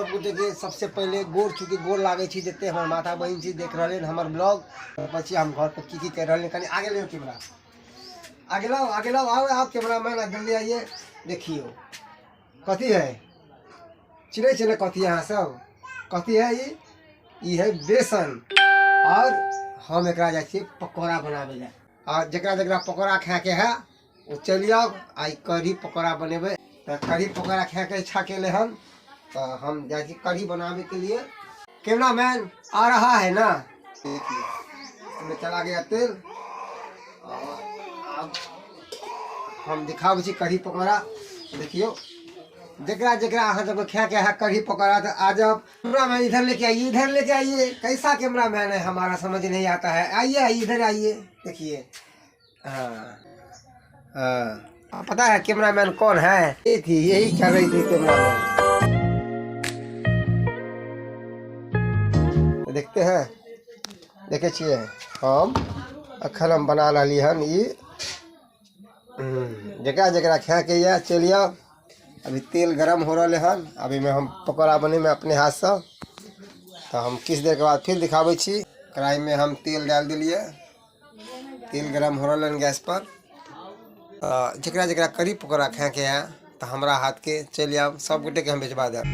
सब गोटे के सबसे पहले गोर चूँकि गोर लागै छी जते हमर माता बहिन छी देख रहल हमर ब्लॉग। પછી हम घर पर की की कर रहल कनी आगे ले कैमरा, आगे लाओ, आगे लाओ, आओ आओ कैमरा मैन जल्दी आइए। देखियो कथी है, चिड़ै छै ने कथी, अहाँ सब कथी है ई है बेसन। और हम एकरा जाइ छियै पकौड़ा बनाबै लए। और जकरा जकरा पकौड़ा खायके है ओ चलि आउ, आइ कढ़ी पकौड़ा बनेबै। तऽ कढ़ी पकौड़ा खायके इच्छा केले हन तऽ हम जाइ छी कढ़ी बनाबैके लिए। कैमरा मैन आ रहा है ना, देखिए इसमें चला गया तेल। और अब हम दिखाबै छी कढ़ी पकौड़ा। देखियो जकरा जकरा अहाँ सबके खायके है कढ़ी पकौड़ा तो आ जाओ। कैमरा मैन इधर लेके आइए, इधर लेके आइए। कैसा कैमरा मैन है हमारा समझ नहीं आता है। आइए आइए इधर आइए, देखिए। हाँ हाँ पता है कैमरा मैन कौन है, ये थी, यही कर रही थी कैमरा मैन। तो देखते हैं, देखे छियै हम अखन हम बना रहली हन ई। जकरा जकरा खायके यऽ चलि आउ। अभी तेल गरम हो रहलै हन, अभी में हम पकौड़ा बनेबै अपने हाथसँ। तऽ हम किछु देरके बाद फिर दिखाबै छी। कढ़ाइमे हम तेल डालि देलियै, तेल गरम हो रहलै हन गैस पर। तऽ जकरा जकरा कढ़ी पकौड़ा खायके यऽ तऽ हमरा हाथके चलि आउ, सब गोटेके हम भेजबा देब।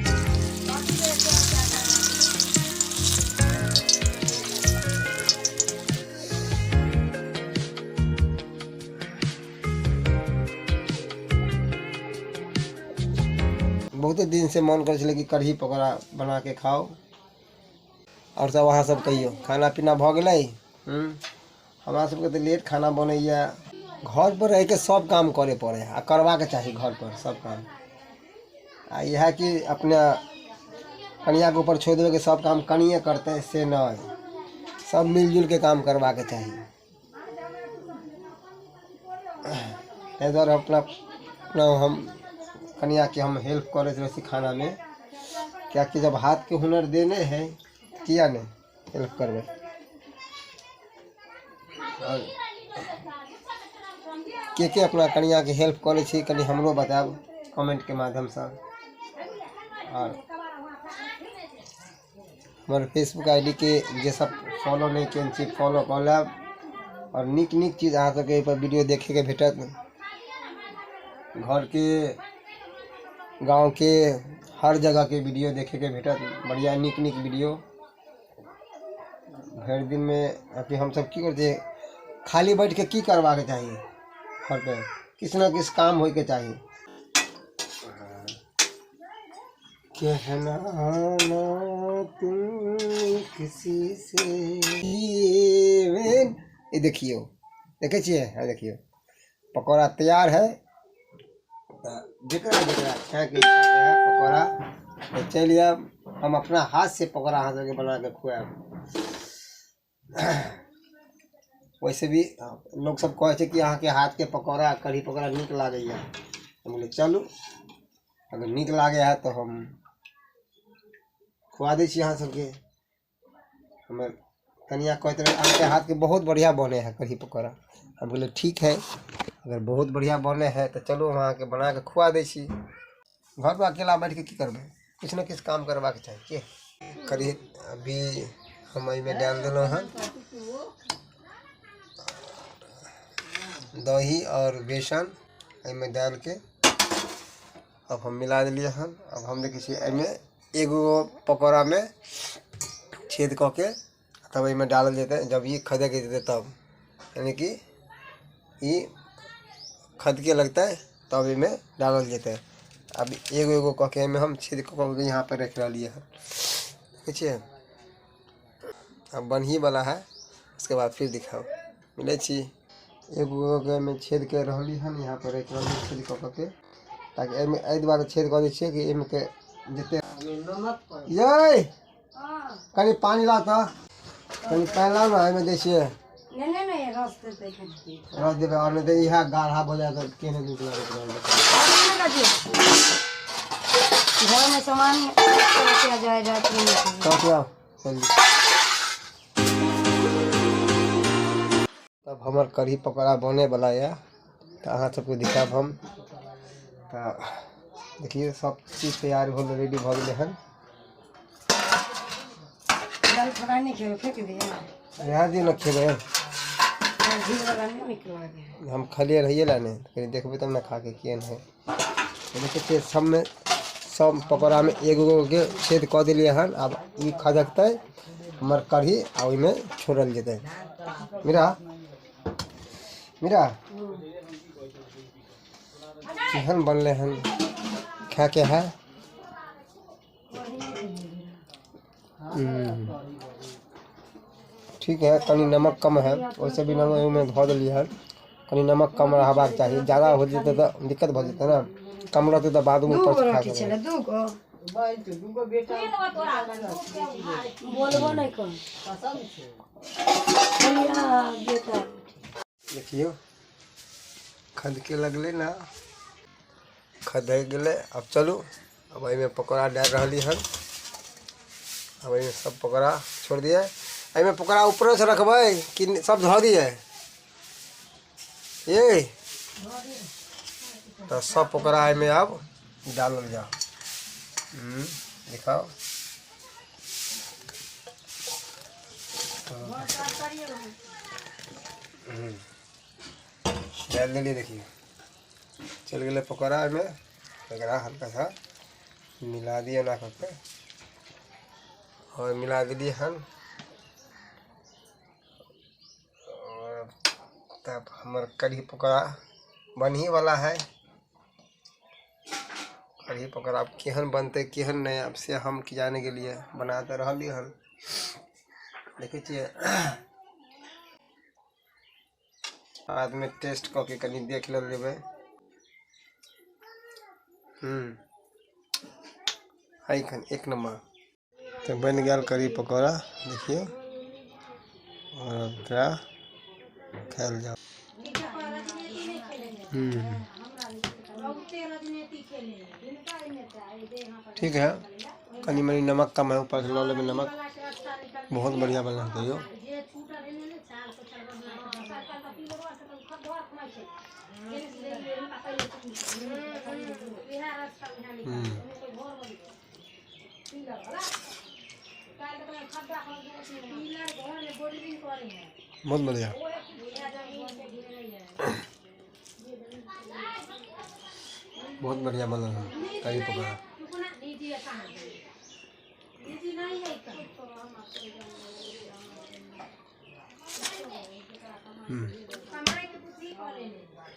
बहुते दिन से मन करै छलै कि कढ़ी पकौड़ा बना के खाउ। आओर सब अहाँ सब कहियौ खाना पीना भऽ गेलै? हमरा सबके तऽ लेट खाना बनैया। घर पर रहिके सब काम करे पड़े है आ करबाके चाही घर पर सब काम। आ इएह कि अपना कनियाके ऊपर छोड़ि देबै कि सब काम कनिये करतै से नहि, सब मिलजुलके काम करबाके चाही। ताहि दुआरे अपना अपना हम कनियाके हम हेल्प करैत रहै छी खानामे, किएकि जब हाथके हुनर देने है किया नहि हेल्प करबै। आओर के के अपना कनियाके हेल्प करै छी कनि हमरो बतायब कमेंटके माध्यमसँ। आओर हमर फेसबुक I D के जे सब फॉलो नहि केने छी फॉलो कऽ लेब। आओर नीक नीक चीज अहाँ सबके एहिपर वीडियो देखैके भेटत। घरके गाँवके हर जगहके वीडियो देखैके भेटत, बढ़िआँ नीक नीक वीडियो। भरि दिनमे अथी हमसब की करै छियै, खाली बैठके की करबाके चाही, घरपर किछु ने किछु काम होइके चाही। कहना ना तुम किसी से ये देखियो, देखै छियै, हाँ देखियो पकौड़ा तैयार है। तऽ जकरा जकरा खायके इच्छा है पकौड़ा तऽ चलि आयब, हम अपना हाथ से पकौड़ा अहाँ सबके बना कऽ खुआएब। वैसे भी लोक सब कहै छै कि अहाँके हाथके पकौड़ा कढ़ी पकौड़ा नीक लागैए। हम कहलियै चलू अगर नीक लागै है तऽ हम खुआ दै छी अहाँ सबके। हमर कनिया कहैत रहै अहाँके हाथके बहुत बढ़िआँ बनै है कढ़ी पकौड़ा। हम कहलियै ठीक है, अगर बहुत बढ़िआँ बनै है तऽ चलू हम अहाँके बनाके खुआ दै छी। घरपर अकेला बैठके की करबै, किछु ने किछु काम करबाक चाही। की कढ़ी अभी हम एहिमे डालि देलहुँ हन दही आओर बेसन एहिमे डालिके अब हम मिला देलियै हन। अब हम देखै छियै एहिमे एगो पकौड़ामे छेद कऽ के तब एहिमे डालल जेतै। जब ई खदकि जेतै तब यानी कि ई खदके लगतै तब एहिमे डालल जेतै। अब एगो एगो कऽ के एहिमे हम छेद कऽ कऽ यहाँ पर राखि रहलियै हन, देखै छियै। अब बनही वाला है, उसके बाद फिर दिखाओ। मिलै छी एगो एगो के एहिमे छेद कऽ रहली हन, यहाँ पर राखि रहली छेद कऽ कऽ के, ताकि एहिमे एहि दुआरे छेद कऽ दै छियै कि एहिमे के जते यै कनि पानि ला तऽ, कनि पानि लाउ ने, एहिमे दै छियै रस देबै कनि। रस देबै, आओर नहि तऽ इएह गाढ़ा भऽ जायत तऽ केहन नीक लागत रहत। घर में सामान रखा जाए रात में। कऽ आउ जल्दी। तब हमर कढ़ी पकौड़ा बने वाला यऽ तऽ अहाँ सबके दिखायब हम। तऽ देखियौ सब चीज तैयार हो रेडी भऽ गेलै हन। दाल फ्राई नहीं खेबे, फेंक दिए। रह दियौ ने, खेबै। घी वाला नहीं निक लागे। हम खलिए रहिए ला ने, कनि देखबै तब ने खा के केहन है। देखै छियै सबमे सब पकौड़ामे एगो एगो के छेद कऽ देलियै हन। आब ई खदकतै हमर कढ़ी आ ओहिमे छोड़ल जेतै। मीरा मीरा केहन बनलै हन खाके है? ठीक है, कनि नमक कम है, वैसे भी नमक ओहिमे धऽ देलियै हन। कनि नमक कम रहबाक चाही, ज्यादा हो जेतै तऽ दिक्कत भऽ जेतै ने, कम रहतै तऽ बादमे दू ऊपर गो से खा रोटी सकबै। छलै, दू गो। बोलबो नहि कर भैया बेटा। देखियौ खदके लगलै ने, खदकि गेलै। आब चलू, आब एहिमे पकौड़ा डालि रहली हन। आब एहिमे सब पकौड़ा छोड़ दिए। एहिमे पकौड़ा ऊपरोसँ रखबै कि सब धऽ दिए? ये तऽ सब पकौड़ा एहिमे आब डालल जाओ। दिखाओ। डालि देलियै, देखियौ चलि गेलै पकौड़ा एहिमे। एकरा हल्का सा मिला दिए एना कऽ के, और मिला देलियै हन। और तब हमर कढ़ी पकौड़ा बनही वाला है। कढ़ी पकौड़ा आब केहन बनतै केहन नहि, आब से हम की जाने गेलियै, बना तऽ रहलियै हन। देखै छियै बादमे टेस्ट कऽ के कनि देख लेल जेबै। एखन एक नम्बर तऽ बनि गेल कढ़ी पकौड़ा, देखियौ। और एकरा खायल जाओ। ठीक है, कनि मनि नमक कम है, ऊपर से लऽ लेबै नमक। बहुत बढ़िया बनल तैयो। बहुत बढ़िया, बहुत बढ़िया बनल है कढ़ी पकौड़ा।